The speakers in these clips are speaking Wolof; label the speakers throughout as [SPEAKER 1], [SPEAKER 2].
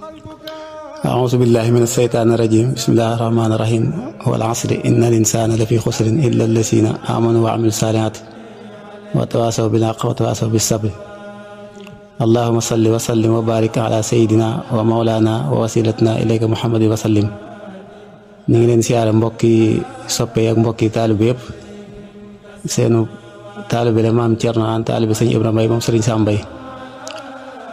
[SPEAKER 1] أعوذ بالله من الشيطان الرجيم بسم الله الرحمن الرحيم والعصر إن الإنسان لفي خسر إلا الذين آمنوا وعملوا الصالحات وتواصوا بالحق وتواصوا بالصبر اللهم صل وسلم وبارك على سيدنا ومولانا ووسيلتنا إليك محمد وسلم. ñu ngi leen siyaare mbokki soppe ak mbokki taalibe yëpp seenu taalibe la maam Thierno An taalibe sëñ Ibrahima Mbaye moom Serigne Sam Mbaye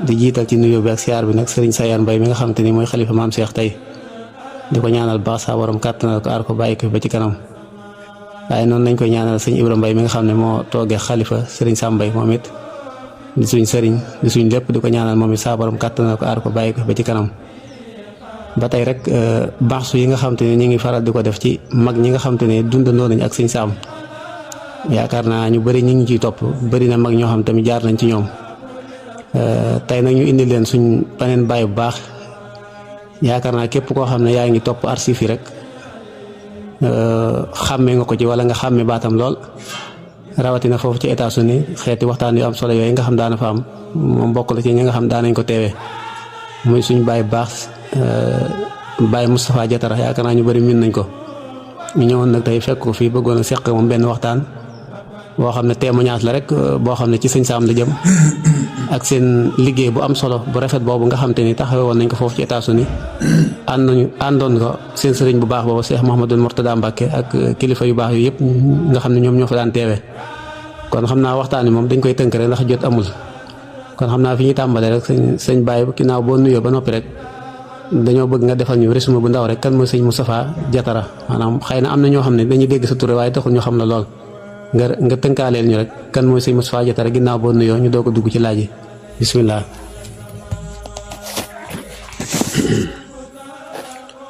[SPEAKER 1] di jiital ci nuyoo bi ak siyaar bi nag Serigne Sayane Mbaye mi nga xamante ni mooy xalifa maam Cheikh tey di ko ñaanal baax saa borom kàttanal ko aar ko bàyyi ko ba ci kanam waaye noonu lañ koy ñaanal sëñ Ibrahima Mbaye mi nga xam ne moo toogee xalifa Serigne Sam Mbaye moom it di suñ sëriñ di suñ lépp di ko ñaanal moom it saa borom kàttanal ko aar ko bàyyi ko ba ci kanam. ba tey rek baaxsu yi nga xamante ne ñu ngi faral di ko def ci mag ñi nga xamante ne dundandoo nañ ak sëñ Sam yaakaar naa ñu bëri ñu ngi ciy topp bëri na mag ñoo xam tamit jaar nañ ci ñoom tey nag ñu indi leen suñ paneen bàyyi bu baax yaakaar naa képp koo xam ne yaa ngi topp archive yi rek xàmmee nga ko ci wala nga xàmmee baatam lool rawatina foofu ci États-Unis xeeti waxtaan yu am solo yooyu nga xam daana fa am moom bokk la ci ñi nga xam daanañ ko teewee muy suñ bàyyi bu baax Baye Moustapha Diatara yaakaar naa ñu bëri miin nañ ko ñu ñëwoon nag tey fekk ko fii bëggoon a seq moom benn waxtaan boo xam ne témoignage la rek boo xam ne ci sëñ Sam la jëm ak seen liggéey bu am solo bu rafet boobu nga xam te ni taxawee woon nañ ko foofu ci États-Unis àndoon ko seen sëriñ bu baax boobu Cheikh Mouhamadou Mourtada Mbacké ak kilifa yu baax yu yëpp nga xam ne ñoom ñoo fa daan teewee kon xam naa waxtaan wi moom dañ koy tënk rek ndax jot amul kon xam naa fi ñuy tàmbalee rek sëñ Baye ginnaaw boo nuyoo ba noppi rek dañoo bëgg nga defal ñu résumé bu ndaw rek kan mooy sëñ Moustapha Diatara maanaam xëy na am na ñoo xam ne dañuy dégg sa tur waaye taxul ñu xam la lool nga tënkaaleel ñu rek kan mooy sëñ Moustapha Diatara ginnaaw boo nuyoo ñu doog a dugg ci laaj yi bisimilah.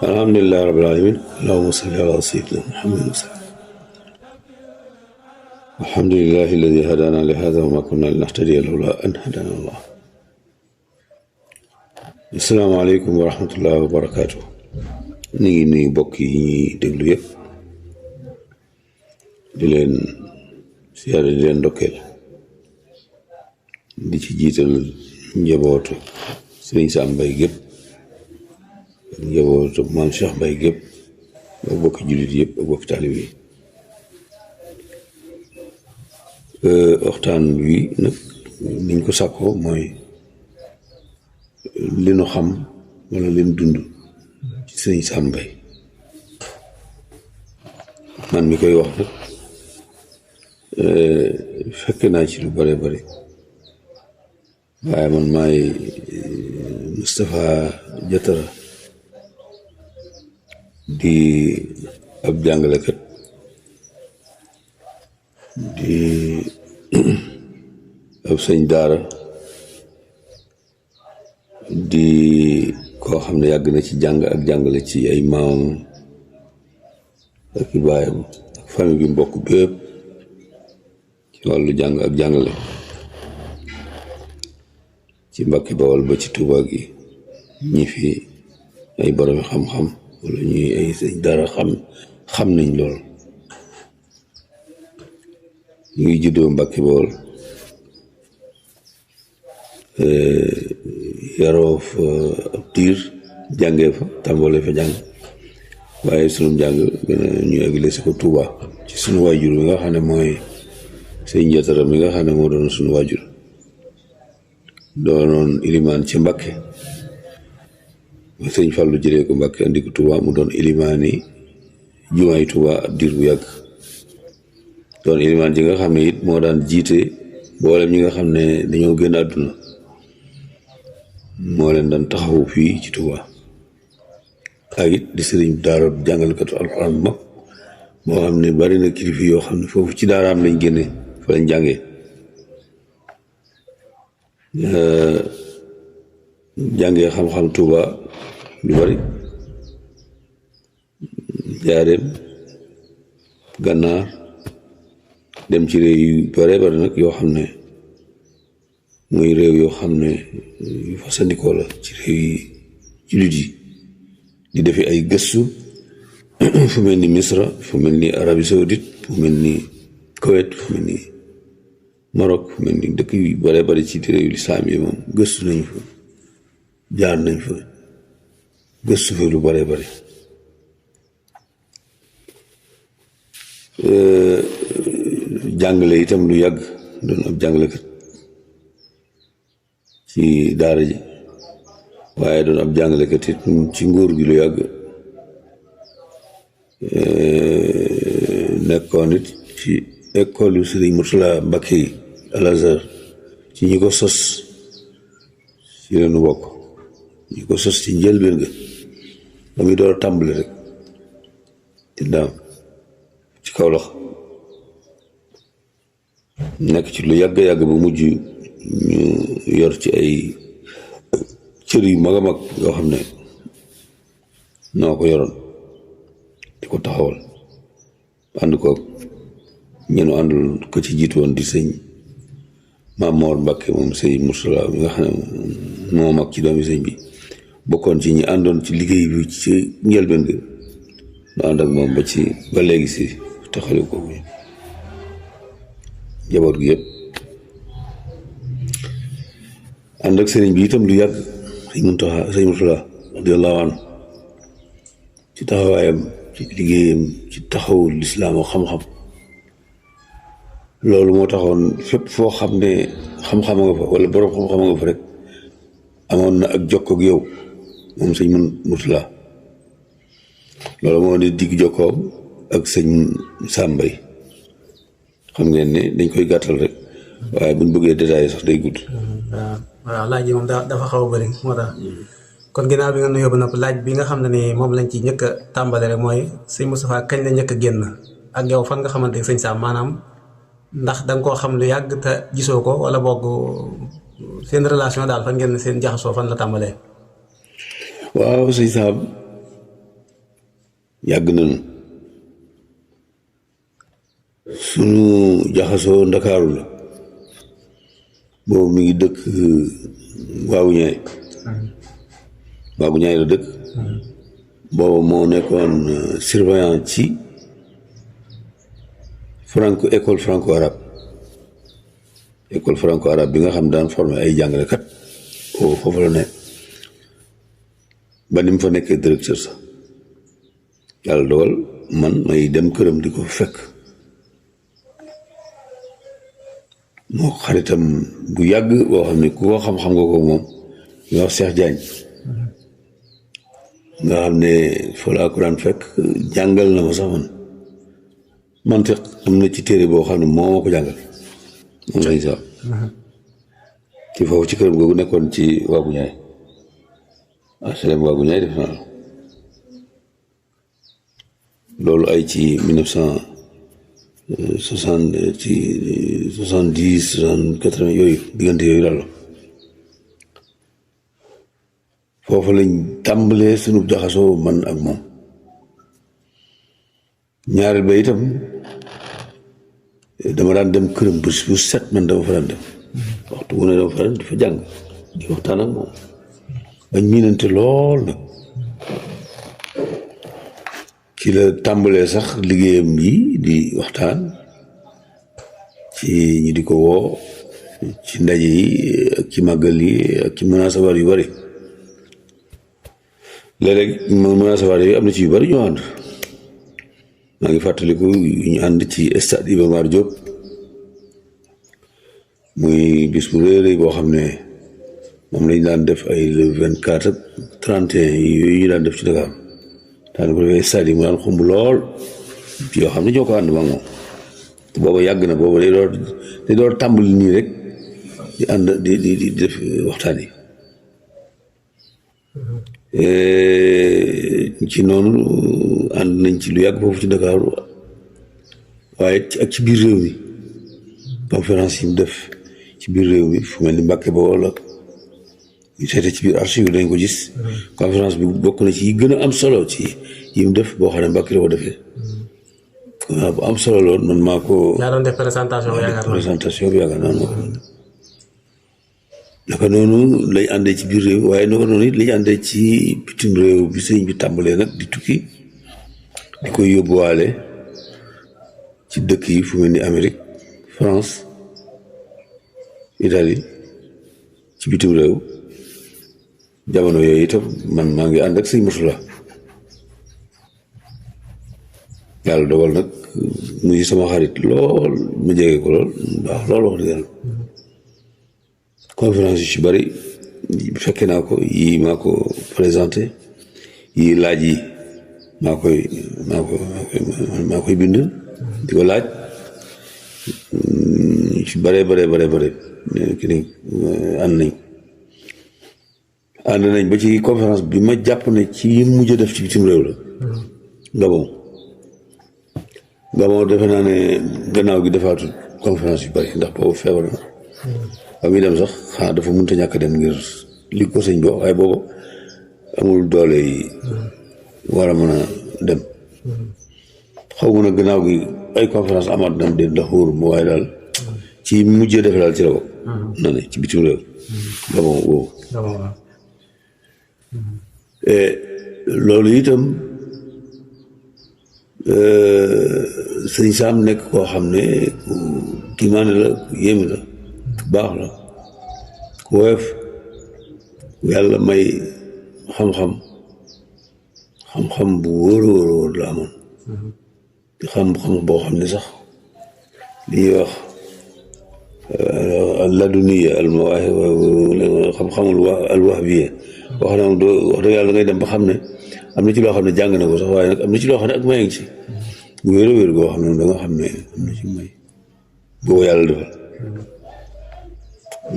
[SPEAKER 2] alhamdulilah rabbil alamin allahumma salli ala sayyidina muhammadin wa sallam alhamdulillahi alladi hadana li hada wa ma kunna linahtadiya lawla an hadana allah. asalaamaaleykum wa rahmatullah wa barakaatu. ñu ngi nuyu mbokk yi ñuy déglu yëpp di leen siyaare di leen ndokkeel di ci jiital njabootu sëriñ Sam Mbaye gépp ak njabootu maam Cheikh Mbaye gépp ak bokki jullit yëpp ak bokki taalib yi. waxtaan wi nag niñ ko sàkkoo mooy li nu xam wala li nu dund ci sëñ Sam Mbaye man mi koy wax nag fekk naa ci lu bare bare waaye man maay Moustapha Diatara di ab jàngalekat di ab sëñ daara di koo xam ne yàgg na ci jàng ak jàngale ci ay maam ak i baayam ak famille bi mbokk bépp ci wàllu jàng ak jàngale ci Mbàkke Bawol ba ci Tuuba gi ñi fi ay boromi xam-xam wala ñuy ay sëñ dara xam nañ lool. ñu ngi juddoo Mbàkke Bawol yaroo fa ab diir jàngee fa tàmbalee fa jàng waaye sunu jàng gën a ñu eggale si ko Tuuba ci sunu waajur bi nga xam ne mooy sëñ Diatara mi nga xam ne moo doon sunu waajur doonoon ilimaan ci Mbàkke sëñ Fallu jëlee ko Mbàkke andi ko Tuuba mu doon ilimaan yi jumaay Tuuba ab diir bu yàgg doon ilimaan ji nga xam ne it moo daan jiite mboolem ñi nga xam ne dañoo génn àdduna moo leen daan taxawu fii ci Tuuba ak it di sëriñ daara jàngalekatu alxuraan mag moo xam ne bari na kilifa yoo xam ne foofu ci daaraam lañ génne fa lañ jàngee jàngee xam-xam Tuuba lu bari Njaaréem Gànnaar dem ci réew yu bare bari nag yoo xam ne muy réew yoo xam ne yu fasandikoo la ci réew yi jullit yi di defi ay gëstu fu mel ni Misra fu mel ni Arabie Saoudite fu mel ni Koweït fu mel ni Maroc fu mel ni dëkk yu bare bari ci réew yu lislaam yi moom gëstu nañ fa jaar nañ fa gëstu fi lu bare bare jàngale itam lu yàgg doon ab jàngalekat ci daara ji waaye doon ab jàngalekat it ci nguur gi lu yàgg nekkoon it ci école yu Sëriñ Murtala Mbakke yi Al Azhar ci ñi ko sos ci leenu bokk ñi ko sos ci njëlbeen ga ba muy door a tàmbali rek ci daam ci Kawlax nekk ci lu yàgg-yàgg ba mujj ñu yor ci ay cër yu mag a mag yoo xam ne noo ko yoroon di ko taxawal ànd ko ñenu àndul ko ci jiitu woon di sëñ Maam Moor Mbàkke moom sëñ Murtala mi nga xam ne moo mag ci doomi sëñ bi bokkoon ci ñi àndoon ci liggéey bi ci njëlbeen ga nu ànd ak moom ba léegi si taxali ko jaboot gi yëpp ànd ak sëriñ bi itam lu yàgg sëñ Murtala radiyallahu anhu ci taxawaayam ci liggéeyam ci taxawu lislaam ak xam-xam loolu moo taxoon fépp foo xam ne xam-xam nga fa wala borom xam-xam nga fa rek amoon na ak jokko ak yow moom sëñ Murtala loolu moo di digg jokkoom ak sëñ Sàmbay xam ngeen ne dañ koy gàttal rek waaye buñ bëggee détaillé sax day gudd.
[SPEAKER 1] waaw laaj yi moom dafa xaw a bëri moo tax kon ginnaaw bi nga nuyoo ba noppi laaj bi nga xam ne ni moom lañ ci njëkk a tàmbale rek mooy sëñ Moustapha kañ la njëkk a génn ak yow fan nga xamante ne sëñ Sam maanaam ndax da nga koo xam lu yàgg te gisoo ko wala boog seen relation daal fan ngeen seen jaxasoo fan la tàmbalee.
[SPEAKER 2] waaw sëñ Sam yàgg nañu suñu jaxasoo Ndakaaru la boobu mi ngi dëkk waagu ñaay la dëkk boobu moo nekkoon surveillant ci école franco arabe bi nga xam daan formé ay jàngalekat foofu la ne ba ni mu fa nekkee directeur sax yàlla dogal man may dem këram di ko fekk moo xaritam bu yàgg boo xam ne ku ko xam-xam nga ko moom ñu wax Cheikh Diagne nga xam ne fa laa ko daan fekk jàngal na ma sax man te am na ci téere boo xam ne moo ma ko jàngal moom lañ sax ci foofu ci këram googu nekkoon ci waagu ñaay HLM waagu ñaay def naa loolu ay ci 1960 ci 70 80 yooyu diggante yooyu daal la foofu lañ tàmbalee sunu jaxasoo man ak moom ñaareel ba itam dama daan dem këram bu set man dama fa daan dem waxtu wu ne dama fa daan di fa jàng di waxtaan ak moom bañ miinante lool nag ci la tàmbalee sax liggéeyam yi di waxtaan ci ñi di ko woo ci ndaje yi ak ci màggal yi ak ci munaasabaat yu bari léeg-léeg munaasabaat yooyu am na ci yu bari ñoo ànd maa ngi fàttaliku ñu ànd ci stade Iba Mar Diop muy bis bu rëy boo xam ne moom lañ daan def ay le 24 ak 31 yooyu ñu daan def ci Dakar daan ko defee stade yi mu daan xumb lool yoo xam ne ñoo ko ànd ma moom te booba yàgg na booba day door tàmbali nii rek di ànd di def waxtaan yi ci noonu ànd nañ ci lu yàgg foofu ci Dakar waaye ak ci biir réew mi conférence yi mu def ci biir réew mi fu mel ni Mbàkke ba wala ñu seete ci biir archive dañ ko gis conférence bi bokk na ci yi gën a am solo ci yi mu def boo xam ne Mbàkke la ko defee waaw bu am solo lool man maa ko.
[SPEAKER 1] yaa doon def présentation
[SPEAKER 2] bi yaakaar naa naka noonu lañ àndee ci biir réew waaye naka noonu it lañ àndee ci bitim réew bi sëñ bi tàmbalee nag di tukki di koy yóbbuwaale ci dëkk yi fu mel ni Amérique France Italie ci bitim réew jamono yooyu itam man maa ngi ànd ak sëñ Murtala yàlla dogal nag muy sama xarit lool mu jege ko lool waaw loolu wax dëgg yàlla conférence yu ci bari fekke naa ko yii maa ko présenté yii laaj yi maa koy bind di ko laaj ci bare ki ni ànd nañ ba ci conférence bi ma jàpp ne ci yi mujj def ci bitim réew la Gabon defe naa ne gannaaw gi defaatu conférence yu bari ndax boobu feebar na ba muy dem sax xanaa dafa mënut a ñàkk dem ngir li ko sëñ bi wax waaye boobu amul doole yi war a mën a dem xaw ma nag gannaaw gi ay conférence amaat nam de ndax wóoru ma waaye daal ci mujjee defe daal ci la ko na ne ci bitim réew Gabon boobu loolu itam sëñ Saam nekk koo xam ne ku kiimaane la ku yéeme la ku baax la ku woyof ku yàlla may xam-xam bu wóor la amoon di xam-xam boo xam ne sax li ñuy wax laduniya al mawaahib xam-xamul alwahbiya wax na wax dëgg yàlla ngay dem ba xam ne am na ci loo xam ne jàng na ko sax waaye nag am na ci loo xam ne ak may ngi ci bu wér goo xam ne da nga xam ne am na ci may boobu yàlla defal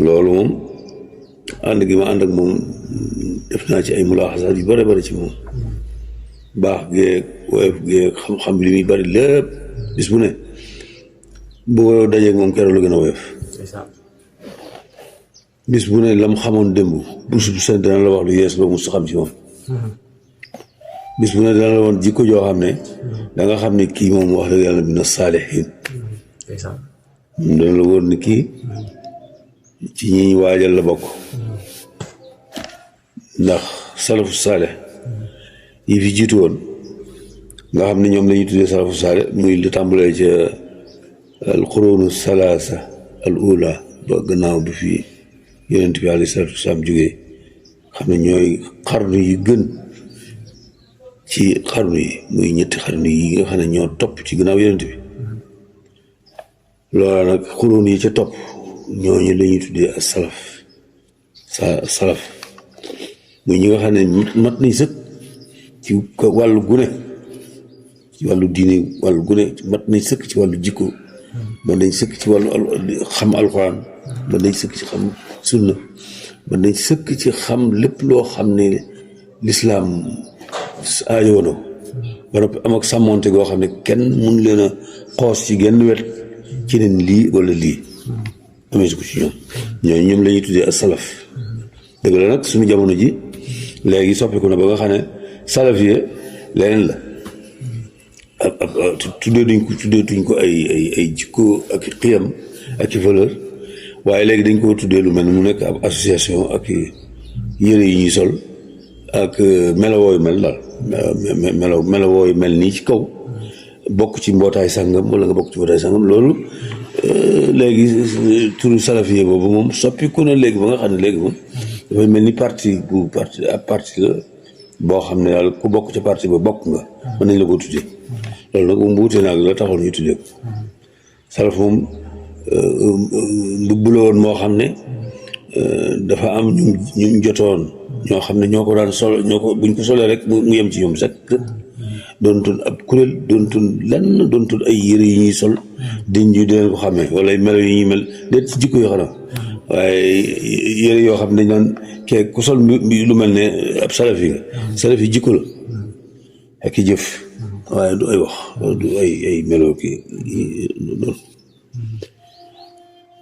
[SPEAKER 2] loolu moom ànd gi ma ànd ak moom def naa ci ay mulaaxasaat yu bari ci moom baax geeg woyof geeg xam-xam bi li muy bari lépp bis bu ne boo dajeeg moom keroog la gën a woyof bis bu ne lam xamoon démb bu seen dana la wax lu yees loo mus xam ci moom bis bu ne dana la woon jikko joo xam ne da nga xam ne kii moom wax dëgg yàlla mina saalihiin dana la wóor ni kii ci ñi waajal la bokk ndax salafu saalih yi fi jiitu woon nga xam ne ñoom la ñuy tuddee salafu saalih muy lu tàmbalee ca al qurunu salaasa al ula ba gannaaw bi fi yonent bi alayhi salaatu wasalaam jógee xam ne ñooy xarnu yi gën ci xarnu yi muy ñetti xarnu yi nga xam ne ñoo topp ci gannaaw yonent bi loola nag xuróon yi ca topp ñooñu la ñuy tuddee as salaf muy ñi nga xam ne mat nañ sëkk ci wàllu gune ci wàllu diine wàllu gune mat nañ sëkk ci wàllu jikko mat nañ sëkk ci wàllu xam alxuraan mat nañ sëkk ci xam sunna mat nañ sëkk ci xam lépp loo xam ne lislaam aajoo na ko ba noppi am ak sàmmonte goo xam ne kenn mun leen a xoos ci genn wet ci leen lii wala lii amee si ko ci ñoom la ñuy tuddee as salaf dëgg la nag suñu jamono ji léegi soppiku na ba nga xam ne salafiye leneen la ak tuddeetuñ ko ay jikko ak xiyam ak i valeur waaye léegi dañ ko tuddee lu mel ni mu nekk ab association ak yére yi ñuy sol ak melawooyu mel daal melawooyu mel nii ci kaw bokk ci mbootaay sàngam wala nga bokk ci mbootaay sàngam loolu léegi turu salafiye boobu moom soppiku na léegi ba nga xam ne léegi moom dafay mel ni ab parti la boo xam ne daal ku bokk ca parti ba bokk nga mën nañ la ko tuddee loolu nag moom wuute naag la taxoon ñu tuddee ko salaf moom mbubb la woon moo xam ne dafa am ñu jotoon ñoo xam ne ñoo ko daan sol buñ ko solee rek mu yem ci ñoom sax doontoon ab kuréel doontoon ay yére yi ñuy sol diñ ñu di leen ko xamee wala melo yi ñuy mel déet ci jikko yoo xam ne waaye yére yoo xam ne dañ naan kee ku sol lu mel ne ab salafi nga salafi jikko la ak i jëf waaye du ay wax du ay melo kii doon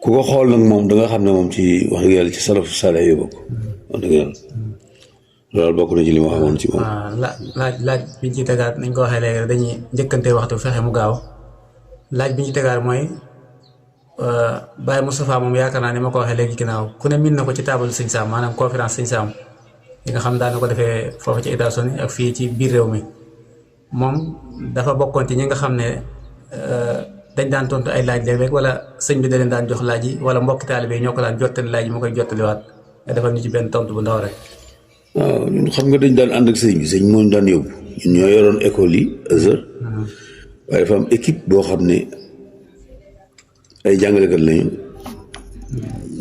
[SPEAKER 2] ku ko xool nag moom da nga xam ne moom ci wax dëgg yàlla ci salafu saalih yi bokk wax dëgg yàlla loolu bokk na ci li ma xamoon ci moom.
[SPEAKER 1] laaj bi ñu ci tegaat nañ ko waxee léegi dañuy njëkkante waxtu fexe mu gaaw laaj bi ñu ci tegaat mooy Baye Moustapha moom yaakaar naa ni ma ko waxee léegi ginnaaw ku ne min na ko ci table Sëñ Saam maanaam conférence Sëñ Saam yi nga xam daan na ko defee foofu ci États-Unis ak fii ci biir réew mi moom dafa bokkoon ci ñi nga xam ne dañ daan tontu ay laaj léeg-léeg wala sëñ bi da leen daan jox laaj yi wala mbokki taalibe yi ñoo ko daan jottali laaj yi mu koy jottaliwaat nga defal ñu ci benn tontu bu ndaw rek.
[SPEAKER 2] waaw ñun xam nga dañ daan ànd ak sëñ bi sëñ moo ñu daan yóbbu ñun ñoo yoroon école yi Azhar waaye dafa am équipe boo xam ne ay jàngalekat lañu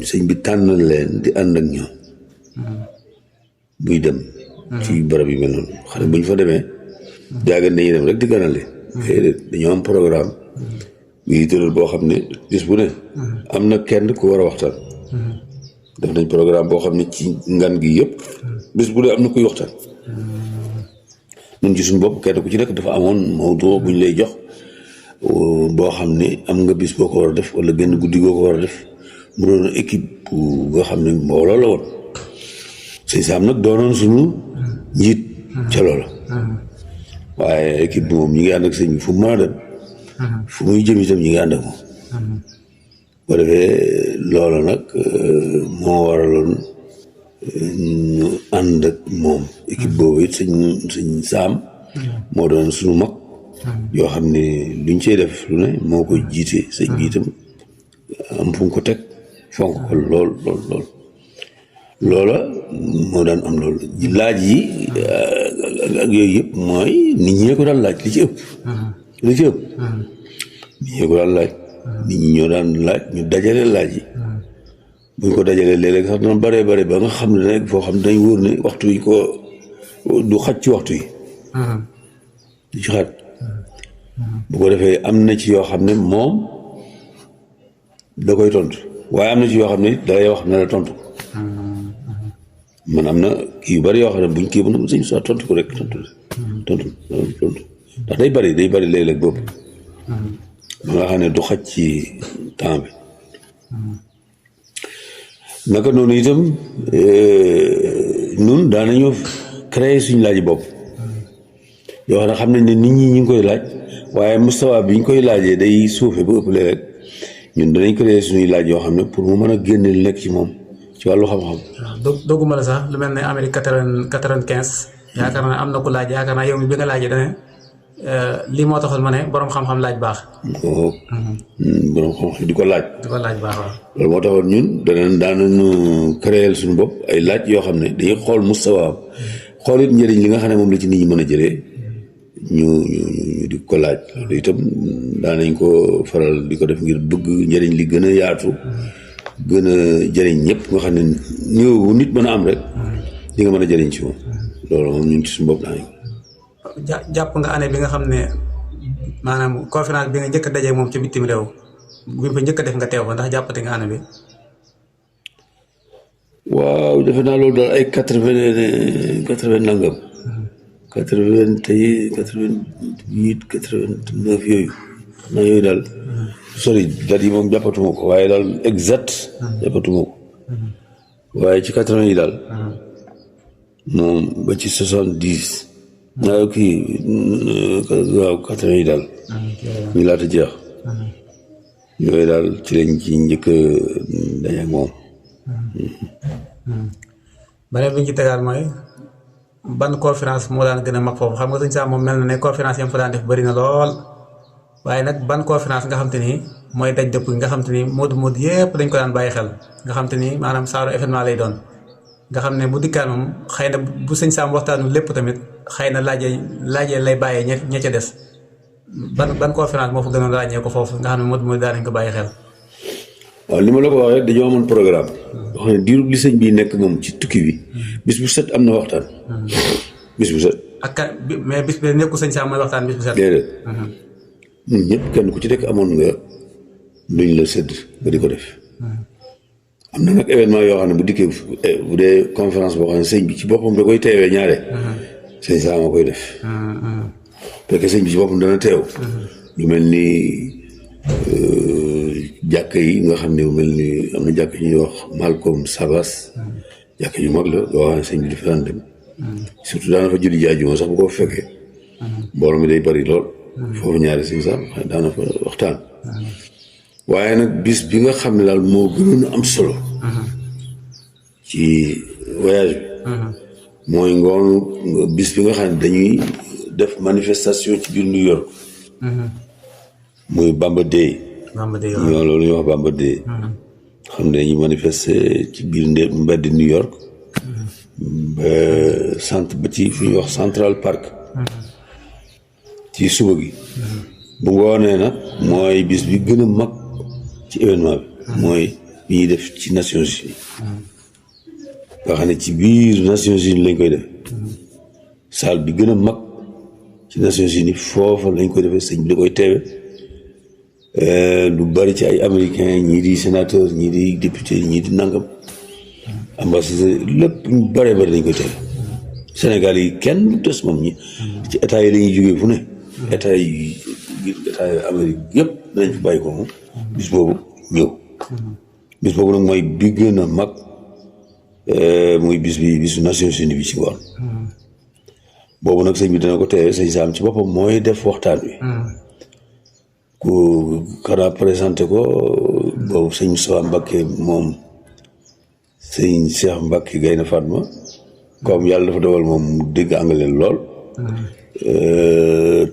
[SPEAKER 2] sëñ bi tànnal leen di ànd ak ñoom buy dem ci barab yi mel noonu xam ne bu ñu fa demee jaagan dañuy dem rek di ganale dañoo am programme bii tëral boo xam ne bis bu ne am na kenn ku war a waxtaan def nañ programme boo xam ne ci ngan gi yëpp bis bu ne am na kuy waxtaan ñun ci suñu bopp kenn ku ci nekk dafa amoon mawdu bu ñu lay jox boo xam ne am nga bis boo ko war a def wala genn guddi goo ko war a def mu doon équipe bu nga xam ne mbooloo la woon sëñ Saam nag doonoon suñu njiit ca loola waaye équipe bi moom ñi ngi ànd ak sëñ bi fu mu mën a dem fu muy jëm itam ñi ngi ànd ak moom boo defee loola nag moo waraloon ñu ànd ak moom équipe boobu it sëñ Saam moo doon suñu mag yoo xam ne luñ cey def lu ne moo ko jiite sëñ bi itam am fu mu ko teg fonk ko lool loola moo daan am loolu laaj yi ak yooyu yëpp mooy nit ñee ko daan laaj li ci ëpp nit ñee ko daan laaj nit ñi ñoo daan laaj ñu dajale laaj yi buñ ko dajalee léeg-léeg sax dana bare ba nga xam ne rek foo xam ne dañ wóor ne waxtu yi ko du xaj ci waxtu yi du ci xaj bu ko defee am na ci yoo xam ne moom da koy tontu waaye am na ci yoo xam ne dalay wax ne la tontu man am na kii yu bari yoo xam ne buñ kii bu na sëñ sa tontu ko rek tontu ndax day bari léeg-léeg boobu ba nga xam ne du xaj ci temps bi naka noonu itam nun daanañu créer suñu laaji bopp yoo xam ne xam nañ ne nit ñi ñu ngi koy laaj waaye mustawa bi ñu koy laajee day suufe ba ëpp léeg ñun danañ créer suñuy laaj yoo xam ne pour mu mën a génne lu nekk ci moom ci wàllu xam-xam.
[SPEAKER 1] waaw dogguma la sax lu mel ne Amérique 95 yaakaar naa am na ku laaj yaakaar naa yow mi bi nga laajee dane lii moo taxoon ma ne borom xam-xam laaj baax.
[SPEAKER 2] borom xam-xam di ko laaj.
[SPEAKER 1] Baax waaw.
[SPEAKER 2] loolu moo taxoon ñun daanañu créer suñu bopp ay laaj yoo xam ne dañuy xool mustawaam xool it njëriñ li nga xam ne moom la ci nit ñi mën a jëlee ñu di ko laaj loolu itam daanañ ko faral di ko def ngir bëgg njëriñ li gën a yaatu gën a jëriñ ñëpp nga xam ne ñëw bu nit mën a am rek li nga mën a jëriñ ci moom loolu moom ñun ci suñu bopp daanañ ko.
[SPEAKER 1] jàpp nga année bi nga xam ne maanaam conférence bi nga njëkk a dajee moom ci bitim réew bi fa njëkk a def nga teew fa ndax jàppati nga année bi.
[SPEAKER 2] waaw defe naa loolu daal ay 80 nangam. 88 89 yooyu. na yooyu daal. sori date yi moom jàppatuma ko waaye daal exact. jàppatuma ko. waaye ci 80 yi daal. moom ba ci 70. waaw kii waaw 80 yi daal. ñu laata jeex. yooyu daal ci lañ ci njëkk a daje ak moom.
[SPEAKER 1] beneen bi ñu ci tegaat mooy ban conférence moo daan gën a mag foofu xam nga sëñ Saam moom mel na ne conférence yam fa daan def bëri na lool waaye nag ban conférence nga xam te ni mooy daj dëpp nga xam te ni moodu yëpp dañ ko daan bàyyi xel nga xam te ni maanaam saaru événement lay doon nga xam ne bu dikkaan moom xëy na bu sëñ Saam waxtaanu lépp tamit xëy na laajee lay bàyyee ña ca des ban conférence moo fa gënoon ràññee ko foofu nga xam ne moodu daan nañ ko bàyyi xel.
[SPEAKER 2] waaw li ma la ko waxee dañoo amoon programme. wax ne diiru li sëñ bi nekk moom ci tukki bi. bis bu set am na waxtaan. bis bu set.
[SPEAKER 1] ak mais bis bi nekkul sëñ Saam mooy waxtaan bis bu set.
[SPEAKER 2] déedéet. ñun ñëpp kenn ku ci nekk amoon nga luñ la sëdd ba di ko def. am na nag événement yoo xam ne bu dikkee bu dee conférence boo xam ne sëñ bi ci boppam da koy teewee ñaare. sëñ Saam a koy def. parce que sëñ bi ci boppam dana teew. lu mel ni. jàkk yi nga xam ne mel ni am na jàkk ñuy wax Malcolm Savas jàkk yu mag la yoo xam ne sëñ bi dafa daan dem surtout daana fa julli ji àjjuma sax bu ko fekkee mbooloo mi day bari lool foofu ñaari sëñ Saam daana fa waxtaan waaye nag bis bi nga xam ne daal moo gënoon am solo ci voyage bi mooy ngoonu bis bi nga xam ne dañuy def manifestation ci biir New York muy Bamba Day ñoo loolu ñuy wax Bamba Day xam ne dañuy manifester ci biir mbedd New York ba centre ba ci fi ñuy wax Central Park ci suba gi bu ngoonee nag mooy bis bi gën a mag ci événement bi mooy bi ñuy def ci Nations Unies nga xam ne ci biir Nations Unies lañ koy def salle bi gën a mag ci Nations Unies foofa lañ koy defee sëñ bi da koy teewe lu bari ci ay américains ñii di sénateur ñii di député ñii di nangam ambassadeur lépp ñu bëree bëri dañ koy teewe Sénégal yi kenn du des moom ñi ci état yi la ñuy jógee fu ne état yi Amérique yëpp danañ fi bàyyi ko moom bis boobu ñëw bis boobu nag mooy bi gën a mag muy bisu Nations Unies bi ci ngoon boobu nag sëñ bi dana ko teewee sëñ Sam ci boppam mooy def waxtaan wi ku xanaa présenté ko boobu sëñ Moustapha Mbacké moom sëñ Cheikh Mbacké Gaynde Fatma comme yàlla dafa dogal moom mu dégg anglais lool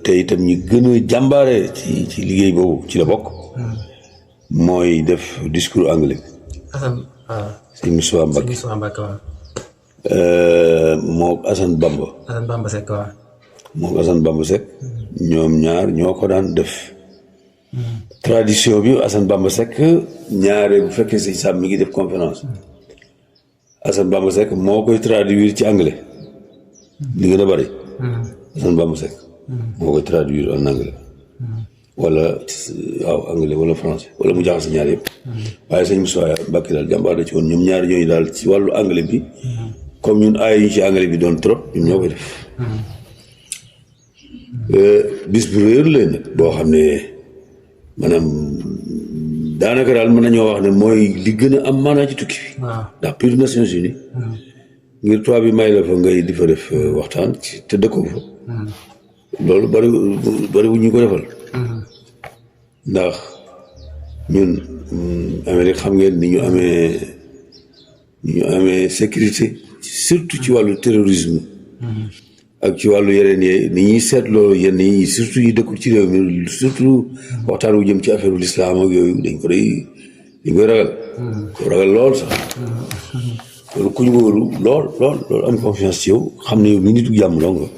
[SPEAKER 2] te itam ñi gën a jàmbaare ci liggéey boobu ci la bokk mooy def discours anglais sëñ Moustapha Mbacké moo Assane Bamba
[SPEAKER 1] Seck waaw
[SPEAKER 2] moo Assane Bamba Seck ñoom ñaar ñoo ko daan def tradition bi Assane Bamba Seck ñaare bu fekkee sëñ Sam mi ngi def conférence Assane Bamba Seck moo koy traduire ci anglais li gën a bëri Assane Bamba Seck moo koy traduire en anglais wala waaw anglais wala français wala mu jaxase ñaar yëpp waaye sëñ Moussa Mbacké daal jàmbaar da ci woon ñoom ñaar ñooñu daal ci wàllu anglais bi comme ñun aay ñu ci anglais bi doon trop ñun ñoo koy def bis bu réer la nag boo xam ne maanaam daanaka daal mën nañoo wax ne mooy li gën a am maanaa ci tukki bi ndax biir Nations Unies ngir tubaab bi may la fa ngay di fa def waxtaan te dëkkoo fa loolu bari wu ñu ko defal ndax ñun Amérique xam ngeen ni ñu amee sécurité surtout ci wàllu terrorisme ak ci wàllu yeneen yi ni ñuy seetloo yenn yi surtout yi dëkkul ci réew mi surtout waxtaan wu jëm ci affaire u lislaam ak yooyu dañ koy ragal lool sax loolu ku ñu wóolu lool am confiance ci yow xam ne yow mi nitu jàmm dong nga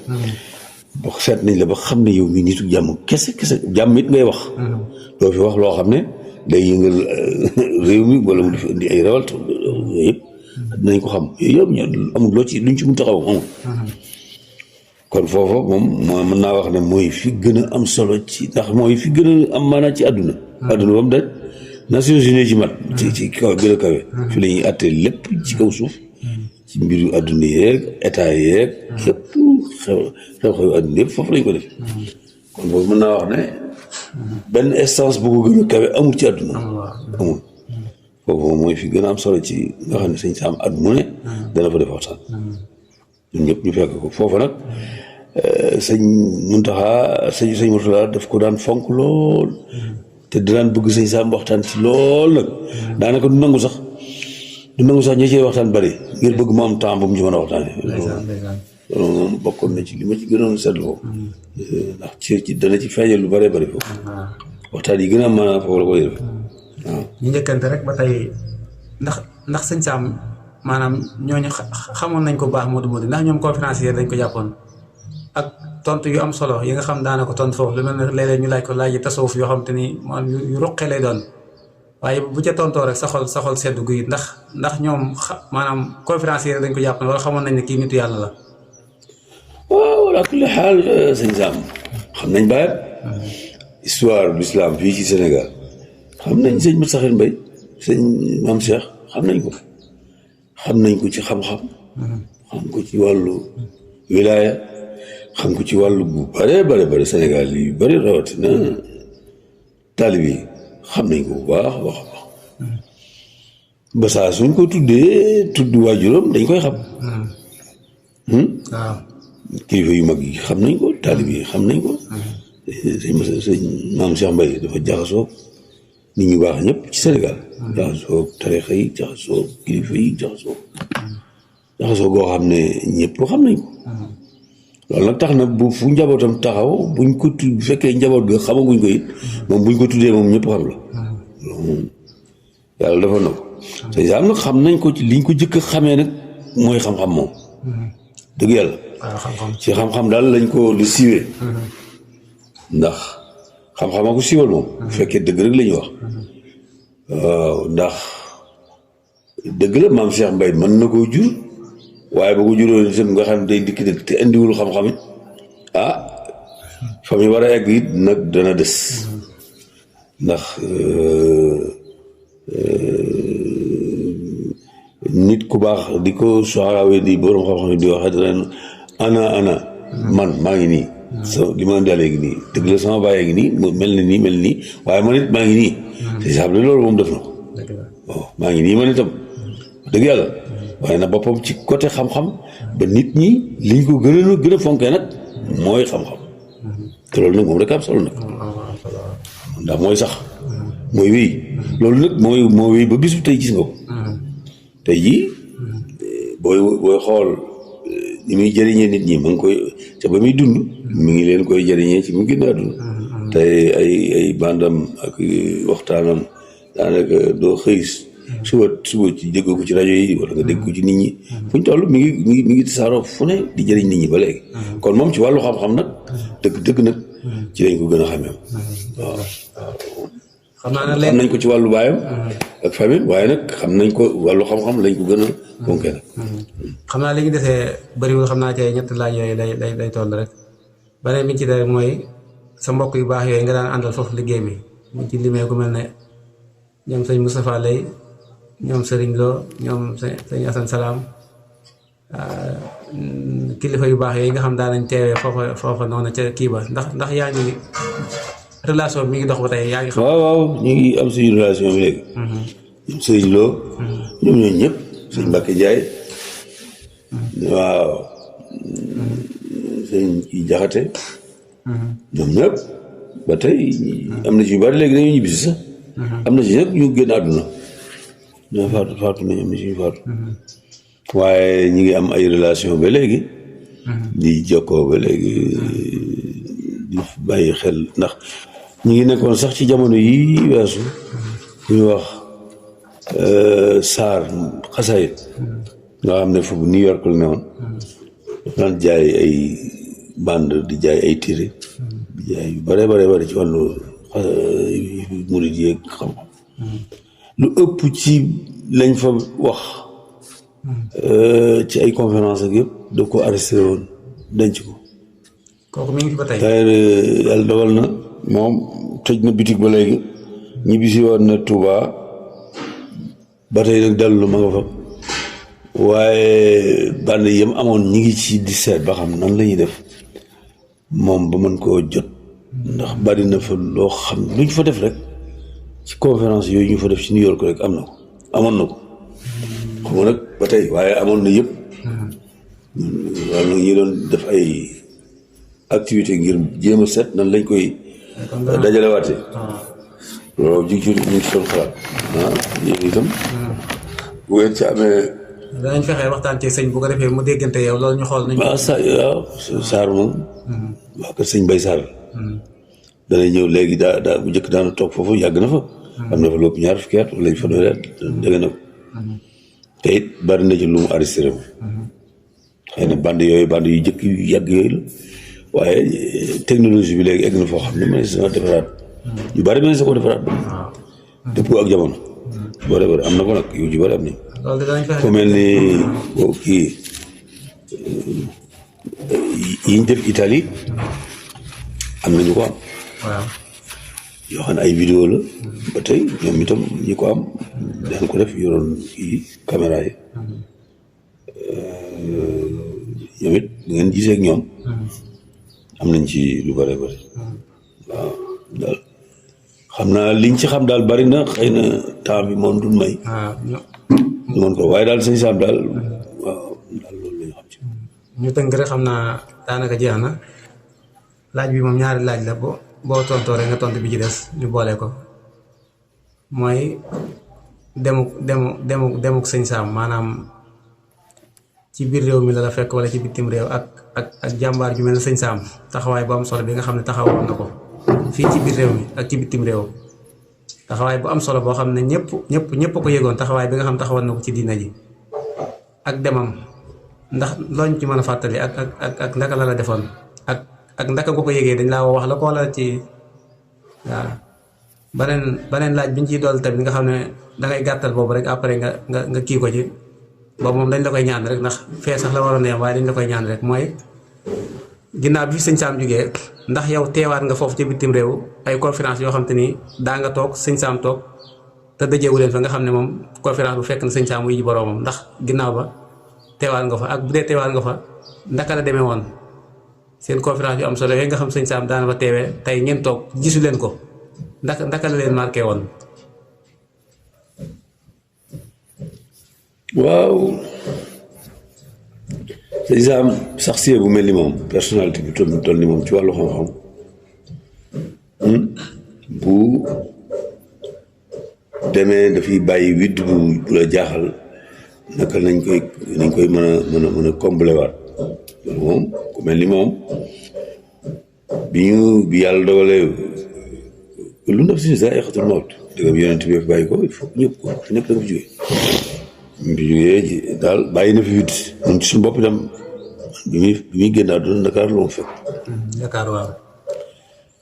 [SPEAKER 2] ba seet nañ la ba xam ne yow mi nitu jàmm kese jàmm it ngay wax doo fi wax loo xam ne day yëngal réew mi wala mu def indi ay révolte yooyu yëpp dinañ ko xam yooyu yëpp amul loo ci luñ ci mun taxaw amul kon foofa moom mën naa wax ne mooy fi gën a am solo ci ndax mooy fi gën a am maanaam ci àdduna ba mu daj Nations Unies ci mat ci kaw gën a kawe fi la ñuy àttee lépp ci kaw suuf ci mbiru àdduna yeeg état yeeg yëpp xew-xew àdduna yëpp foofu lañ ko def kon boobu mën naa wax ne benn instance bu ko gën a kawe amul ci àdduna amul foofu moom mooy fi gën a am solo ci nga xam ne sëñ Sam at mu ne dana fa def waxtaan ñun ñëpp ñu fekk ko foofa nag sëñ Muntaxa sëñ Murtala daf ko daan fonk lool te daan bëgg sëñ Sam waxtaan ci lool nag daanaka du nangu sax ñi ci waxtaan bari ngir bëgg mu am temps bu mu ci mën a waxtaanee. loolu moom bokkoon na ci li ma ci gënoon seetlu ko ndax ci dana ci feeñal lu bëree bëri foofu waxtaan yi gën a am maanaam foofu la koy def waaw.
[SPEAKER 1] ñu njëkkante rek ba tey ndax sëñ Sam maanaam ñooñu xamoon nañ ko baax Modou ndax ñoom conférencier dañ ko jàppoon ak tontu yu am solo yi nga xam daana ko tontu foofu lu mel ne léeg-léeg ñu laaj ko laaj yi tasawuf yoo xam te ni maanaam yu ruqee lay doon waaye bu ca tontoo rek sa xol seddu guy ndax ñoom maanaam conférencier dañ ko jàppoon wala xamoon nañ ne kii nitu yàlla la.
[SPEAKER 2] waaw ala kulli xaal sëñ Sam xam nañ bàyyam histoire de l'islam fii ci Sénégal xam nañ sëñ Mat Saxir Mbay sëñ Maam Cheikh xam nañ ko ci xam-xam xam ko ci wàllu wilaaya xam ko ci wàllu bu bare Sénégal yu bare rawatina taalib yi xam nañ ko bu baax wax ba saa suñ ko tudd waajuram dañ koy xam
[SPEAKER 1] waaw
[SPEAKER 2] kilifa yu mag yi xam nañ ko taalib yi xam nañ ko sëñ Maam Cheikh Mbaye dafa jaxasoo nit ñu baax ñëpp ci Sénégal jaxasoo tarixa yi jaxasoo kilifa yi jaxasoo goo xam ne ñëpp xam nañ ko loolu nag tax na bu fu njabootam taxaw buñ ko tudd bu fekkee njaboot ga xamaguñ ko it moom buñ ko tuddee moom ñëpp xam la loolu moom yàlla dafa na ko sëñ Sam nag xam nañ ko ci liñ ko jëkk a xamee nag mooy xam-xam moom dëgg yàlla
[SPEAKER 1] waaw xam-xam
[SPEAKER 2] ci xam-xam daal lañ ko di siiwee ndax xam-xam a ko siiwal moom bu fekkee dëgg rek la ñuy wax waaw ndax dëgg la maam Cheikh Mbaye mën na koo jur waaye ba ko juróon itam nga xam ne day dikk te indiwul xam-xam it ah fa mu war a egg it nag dana des ndax nit ku baax di ko soxawee di borom xam-xam di wax ana man maa ngi nii so li ma dalee ngi nii dëgg la sama bàyyee ngi nii mel na nii mel nii waaye man it maa ngi nii c'est ça loolu moom def na ko waaw maa ngi nii man itam dëgg yàlla waaye nag boppam ci côté xam-xam ba nit ñi liñ ko gën a fonkee nag mooy xam-xam te loolu nag moom rek am solo nag ndax mooy sax mooy wéy loolu nag moo wéy ba bisu tey gis nga ko tey jii booy xool ni muy jëriñee nit ñi ma ngi koy te ba muy dund mi ngi leen koy jëriñee ci mu génn àdduna tey ay bandam ak waxtaanam daanaka doo xëy suba ci déggoo ko ci rajo yi wala nga dégg ko ci nit ñi fu ñu toll mi ngi tasaaroo fu ne di jëriñ nit ñi ba léegi kon moom ci wàllu xam-xam nag dëgg nag ci lañ ko gën a xamee waaw
[SPEAKER 1] xam naa ne
[SPEAKER 2] xam nañ ko ci wàllu baayam ak famille waaye nag xam nañ ko wàllu xam-xam lañ ko gën a fonkee nag
[SPEAKER 1] xam naa li ñu desee bëriwul xam naa ci ñetti laaj yooyu lay toll rek beneen bi ci de mooy sa mbokk yu baax yooyu nga daan àndal foofu liggéey bi mu ci limee ku mel ne ñoom sëñ Moustapha Lay ñoom Serigne Lo ñoom sëñ Assane Salam kilifa yu baax yooyu nga xam daan nañ teewee foofa noonu ca kii ba ndax yaa ngi relation bi mi ngi dox ba tey yaa ngi xam.
[SPEAKER 2] waaw ñu ngi am suñu relation bi léegi. ñoom Serigne Lo. ñoom ñooñu ñëpp. sëñ Mbacke Ndiaye. waaw. sëñ kii Jaxate. ñoom ñëpp ba tey am na ci yu bari léegi dañuy ñibbisi sax. am na ci nag ñu génn àdduna. ñoo faatu nañ am na ci ñu faatu. waaye ñu ngi am ay relation ba léegi. di jokkoo ba léegi di bàyyi xel ndax ñu ngi nekkoon sax ci jamono yi weesu ku ñu wax Saar xasaayit nga xam ne foofu New York la ne woon daan jaay ay bande di jaay ay téere di jaay yu bare ci wàllu murid yi ak xam-xam lu ëpp ci lañ fa wax ci ay conférence ak yëpp daf ko arrêté woon denc ko
[SPEAKER 1] kooku mi ngi fi ba tey
[SPEAKER 2] yàlla dogal na moom tëj na bitig ba léegi ñibbisi woon na Touba ba tey nag dellu ma nga fa waaye band yam amoon ñi ngi ci di seet ba xam nan la ñuy def moom ba mën koo jot ndax bari na fa loo xam lu ñu fa def rek ci conférence yooyu ñu fa def ci New York rek amoon na ko xam nga nag ba tey waaye amoon na yëpp wala ñu doon def ay activité ngir jéem a seet nan lañ koy dajalewaatee loolu ñu ngi ci doon xalaat yéen itam bu ngeen ci amee
[SPEAKER 1] danañ fexe waxtaan ci sëñ bu ko defee mu déggante yow loolu ñu xool nañ
[SPEAKER 2] waaw Saar moom waa kër sëñ Bay Saar dana ñëw léegi daa bu njëkk daana toog foofu yàgg na fa am na fa lépp ñaar fukki at wala fanweeri at dégg na ko te it bari na ci lu mu arrêté moom xëy na bande yu jëkk yu yàgg yooyu la waaye technologie bi léegi egg na foo xam ne man sa defaraat yu bari mën sa ko defaraat dëppoo ak jamono bari am na ko nag yu ci bari am nañ ku mel ni kii yiñ def Italie am nañu ko am yoo xam ne ay vidéo la ba tey ñoom itam ñi ko am daan ko def yoroon kii caméra yi ñoom it ngeen gisee ak ñoom am nañ ci lu bare waaw daal xam naa liñ ci xam daal bari na xëy na temps bi moom du may ñu mën ko waaye daal sëñ Sam daal waaw daal loolu la ñu xam ci
[SPEAKER 1] ñu tënk rek xam naa daanaka jeex na laaj bi moom ñaari laaj la boo tontoo rek nga tontu bi ci des ñu boole ko mooy demuk sëñ Sam maanaam ci biir réew mi la fekk wala ci bitim réew ak jàmbaar ju mel ne sëñ Sam taxawaay bu am solo bi nga xam ne taxawoon na ko fii ci biir réew mi ak ci bitim réew taxawaay bu am solo boo xam ne ñëpp ko yëgoon taxawaay bi nga xam taxawoon na ko ci diina ji ak demam ndax looñ ci mën a fàttali ak naka la defoon ak ndaka nga ko yëgee dañ laa wax la ko wala ci waaw beneen laaj bi ñu ciy dool tamit nga xam ne dangay gàttal boobu rek après nga kii ko ci boobu moom dañ la koy ñaan rek ndax fee sax la waroon a yem waaye dañ la koy ñaan rek mooy ginnaaw bi fi sëñ Saam jógee ndax yow teewaat nga foofu ci bitim réew ay conférence yoo xam te ni daa nga toog sëñ Saam toog te dëjeewu leen fa nga xam ne moom conférence bu fekk na sëñ Saam wuy ji boroomam ndax ginnaaw ba teewaat nga fa ak bu dee teewaat nga fa ndaka la demee woon seen conférence yu am solo yooyu nga xam sëñ Saam daana fa teewee tey ngeen toog gisu leen ko ndaka la leen marqué woon.
[SPEAKER 2] waaw sëñ Saam sax sie bu mel ni moom personnalité bi toll ni moom ci wàllu xam-xam bu demee dafay bàyyi widd bu la jaaxal naka nañ koy mën a combler waat loolu moom ku mel ni moom bi yàlla dogalee lu nafsin zaa'iqatul mawt dëgg bi yonent bi bàyyi ko il faut ñëpp da nga fi jógee bi jógee daal bàyyi na fi witt ñun ci suñu bopp itam bi muy génn àdduna Dakar la mu fekk.
[SPEAKER 1] Dakar waaw.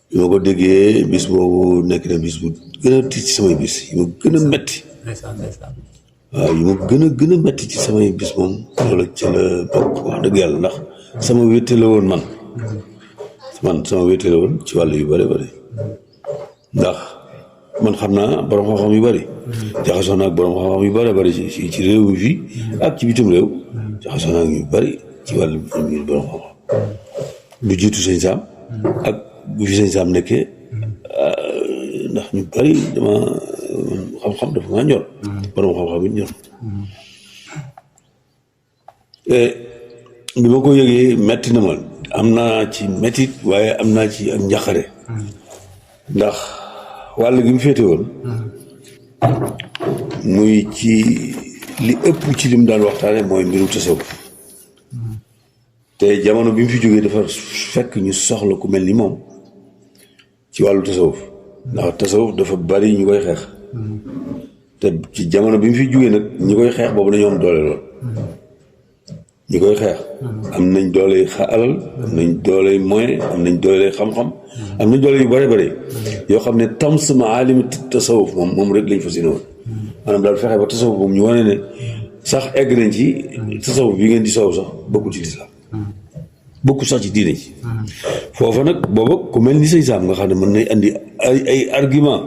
[SPEAKER 2] bi ma ko déggee bis boobu nekk na bis bu gën a tiit ci samay bis yi ma gën a metti. waaw yi ma gën a metti ci samay bis moom loolu ci la bokk wax dëgg yàlla ndax sama wétte la woon sama wétte la woon ci wàll yu bëri bëri ndax man xam naa borom xam-xam yu bëri jaxasoo naa ak borom xam-xam yu bëri bëri ci réew mi fii ak ci bitim réew jaxasoo naa ak ñu bëri ci wàllu borom xam-xam lu jiitu sëñ Saam ak bu fi sëñ Saam nekkee ndax ñu bëri dama xam-xam dafa maa ñor borom xam-xam it ñor bi ma ko yëgee metti na ma am naa ci mettit waaye am naa ci ak njaqare ndax wàll gi mu féete woon muy ci li ëpp ci li mu daan waxtaane mooy mbiru tasawuf te jamono bi mu fi jógee dafa fekk ñu soxla ku mel ni moom ci wàllu tasawuf ndax tasawuf dafa bari ñu koy xeex te ci jamono bi mu fi jógee nag ñi koy xeex boobu dañoo am doole lool ñi koy xeex am nañ doole alal am nañ doole moyen am nañ doole xam-xam am nañ doole yu bare bare yoo xam ne tams maalim tasawuf moom rek lañ fas yéene woon maanaam daal fexe ba tasawuf moom ñu wane ne sax egg nañ ci tasawuf bi ngeen di soow sax bokkul ci lislaam bokkul sax ci diine ci foofa nag booba ku mel ni sëñ Saam nga xam ne mën nay andi ay argument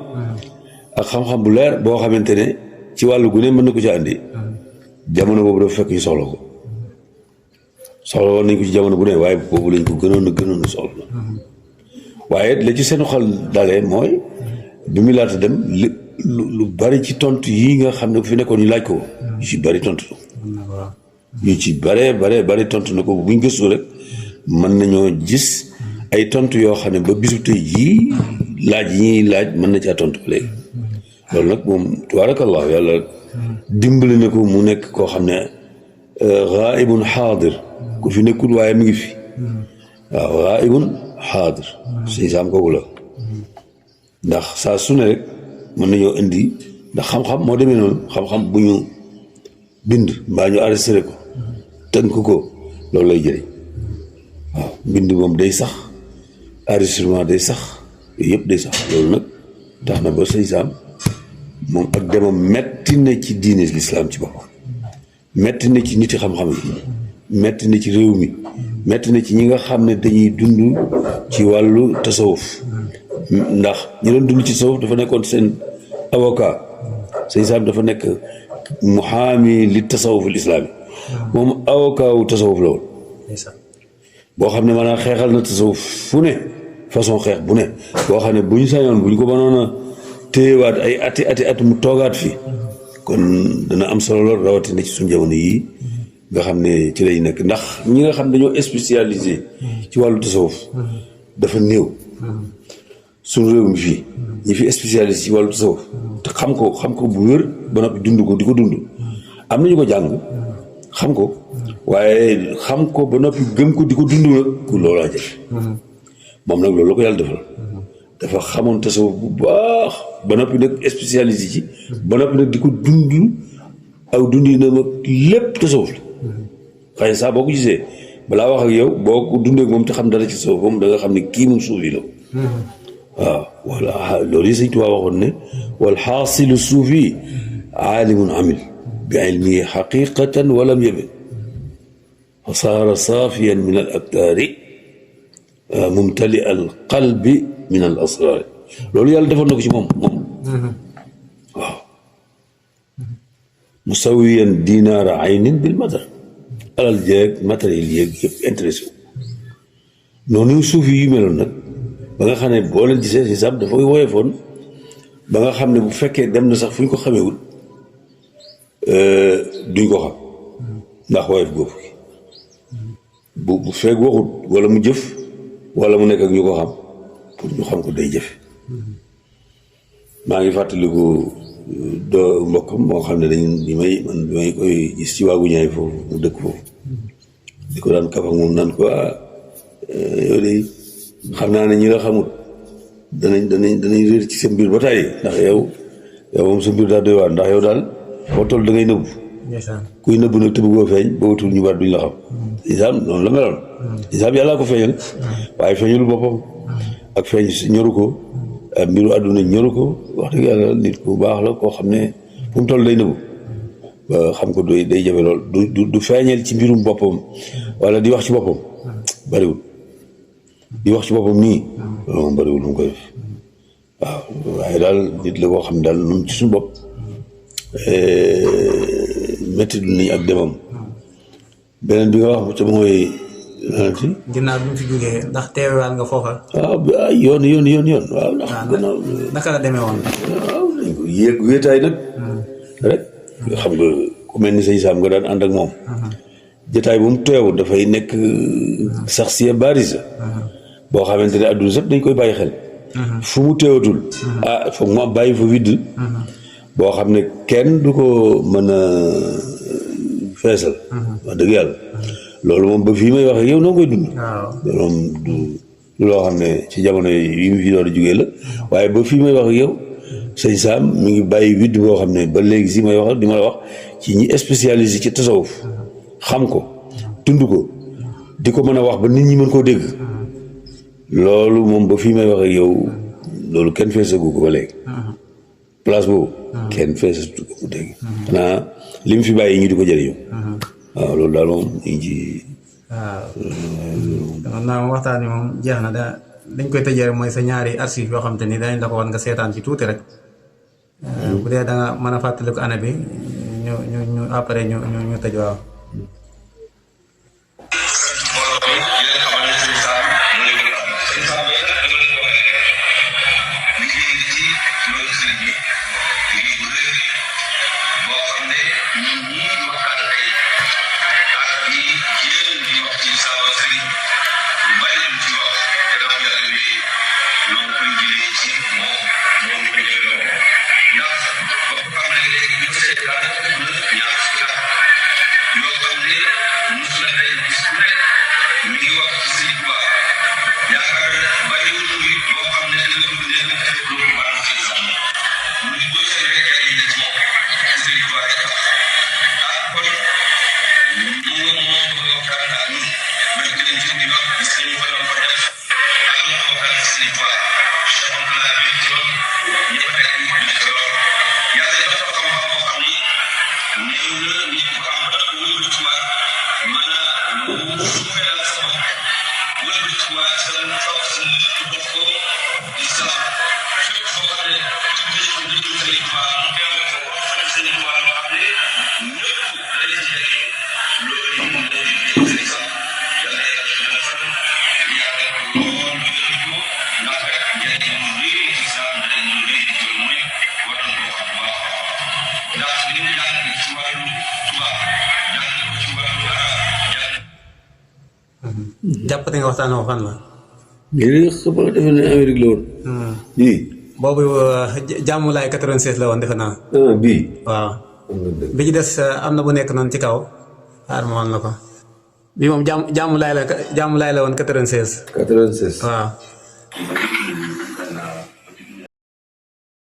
[SPEAKER 2] ak xam-xam bu leer boo xamante ne ci wàllu gu ne mën na ko ci andi jamono boobu dafa fekk ñu soxla ko soxla woon nañ ko ci jamono bu ne waaye boobu lañ ko gënoon a soxla waaye la ci seen xol dalee mooy bi mu laata dem lu bari ci tontu yi nga xam ne bu fi nekkoon ñu laaj ko yu ci bari tontu yu ci bare tontu na ko buñ gëstu rek mën nañoo gis ay tontu yoo xam ne ba bisu tey jii laaj yi ñuy laaj mën na caa tontu ba léegi loolu nag moom tabaarakallaahu yàlla dimbali na ko mu nekk koo xam ne gaaibun xaadir ku fi nekkul waaye mi ngi fi waaw gaaibun xaadir sëñ Saam kooku la ndax saa su ne rek mën nañoo indi ndax xam-xam moo demee noonu xam-xam bu ñu bind mbaa ñu arrêté ko tënk ko loolu lay jëriñ waaw bind moom day sax enregistrement day sax yooyu yëpp day sax loolu nag tax na ba sëñ Saam moom ak demam metti na ci diine lislaam ci boppam metti na ci niti xam-xam yi metti na ci réew mi metti na ci ñi nga xam ne dañuy dund ci wàllu tasawuf ndax ñi doon dund ci tasawuf dafa nekkoon seen avocat sëñ Saam dafa nekk muhaami li tasawuf al islaami moom avocat wu tasawuf la woon boo xam ne maanaam xeexal na tasawuf fu ne façon xeex bu ne boo xam ne bu ñu sañoon bu ñu ko mënoon a téyewaat ay ati mu toogaat fi kon dana am solo lool rawatina ci suñu jamono yii nga xam ne ci lay nekk ndax ñi nga xam ne dañoo spécialisé ci wàllu tasawuf dafa néew suñu réew mi fii ñi fi spécialisé ci wàllu tasawuf te xam ko bu wér ba noppi dund ko di ko dund am nañu ko jàng xam ko waaye xam ko ba noppi gëm ko di ko dund nag ku loolaa jafe moom nag loolu la ko yàlla defal dafa xamoon tasawuf bu baax ba noppi nag spécialisé ci ba noppi nag di ko dund aw dundinam ak lépp tasawuf la xëy saa boo ko gisee balaa wax ak yow boo ko dundee ak moom te xam dara ci tasawuf moom da nga xam ne kii moom suufi la waaw wala loolu yi sëñ Tuubaa waxoon ne wal xaasilu suufi aalimun amil bi ilmihi xaqiqatan walam yabil fa saara saafiyan min al aktaari mumtali al qalbi min al asraari loolu yàlla defoon na ko ci moom waaw musawiyan dinaara aynin bil matar alal jeeg matériel yeeg yëpp intéressé wu noonu suufi yu meloon nag ba nga xam ne boo leen gisee si sab dafa woyofoon ba nga xam ne bu fekkee dem na sax fu ñu ko xamewul duñ ko xam ndax woyof goofu gi bu fekk waxut wala mu jëf wala mu nekk ak ñu ko xam pour ñu xam ko day jëfe maa ngi fàttaliku doo mbokkam moo xam ne dañ bi may koy gis ci waagu ñaay foofu mu dëkk foofu di ko daan kaf ak moom naan ko yow de xam naa ne ñi la xamut danañ réer ci sa mbir ba tàyyi ndax yow moom sa mbir daal doy waar ndax yow daal foo toll da ngay nëbb kuy nëbb nag te bëggoo feeñ ba wutul ñu bari duñ la xam isaam noonu la meloon isaam yàllaa ko feeñal waaye feeñul boppam ak feeñ ñoru ko mbiru àdduna ñoru ko wax dëgg yàlla nit ku baax la koo xam ne fu mu toll day nëbb ba xam ko day jafe lool du feeñal ci mbirum boppam wala di wax ci boppam bariwul di wax ci boppam nii loolu moom bariwul lu mu koy def waaw waaye daal nit la koo xam ne daal nun ci suñu bopp métti du nañ ak demam beneen bi nga wax te mooy lanati
[SPEAKER 1] ginnaaw bi mu fi jógee ndax teewaal nga foofa
[SPEAKER 2] waaw yoon waaw ndax gannaaw
[SPEAKER 1] naka la demee woon
[SPEAKER 2] waaw dañ ko yéeg wéetaay nag rek xam nga ku mel ni sëñ Saam nga daan ànd ak moom jotaay bu mu teew dafay nekk saxsiya baarisa boo xamante ne àdduna sëpp dañ koy bàyyi xel fu mu teewatul foog mu am bàyyi fa widd boo xam ne kenn du ko mën a feesal wax dëgg yàlla loolu moom ba fii may wax ak yow noo koy dund loolu moom du loo xam ne ci jamono yi mu fi door a jugee la waaye ba fii may wax ak yow sëñ Saam mi ngi bàyyi widd boo xam ne ba léegi si may wax di ma la wax ci ñi spécialisé ci tasawuf xam ko tund ko di ko mën a wax ba nit ñi mën koo dégg loolu moom ba fii may wax ak yow loolu kenn feesagu ko ba léegi place boobu kenn feesatu ko dégg xanaa li mu fi bàyyi ñu di ko jëriñoo waaw loolu daal moom ñu ngi ci
[SPEAKER 1] waaw naa moom waxtaan wi moom jeex na dañ koy tëjee rek mooy sa ñaari archive yoo xam te ni dañ la ko war nga seetaan ci tuuti rek bu dee da nga mën a fàttaliku année bi ñu après ñu tëj waaw jàppate nga waxtaan woo fan la.
[SPEAKER 2] léegi xam nga defe ne Amérique la woon. bii.
[SPEAKER 1] boobu jàmmulaay 96 la woon defe naa.
[SPEAKER 2] bii.
[SPEAKER 1] waaw. bi ci des am na bu nekk noonu ci kaw xaar ma woon la ko. bii moom jàmmulaay la woon 96.
[SPEAKER 2] 96
[SPEAKER 1] waaw.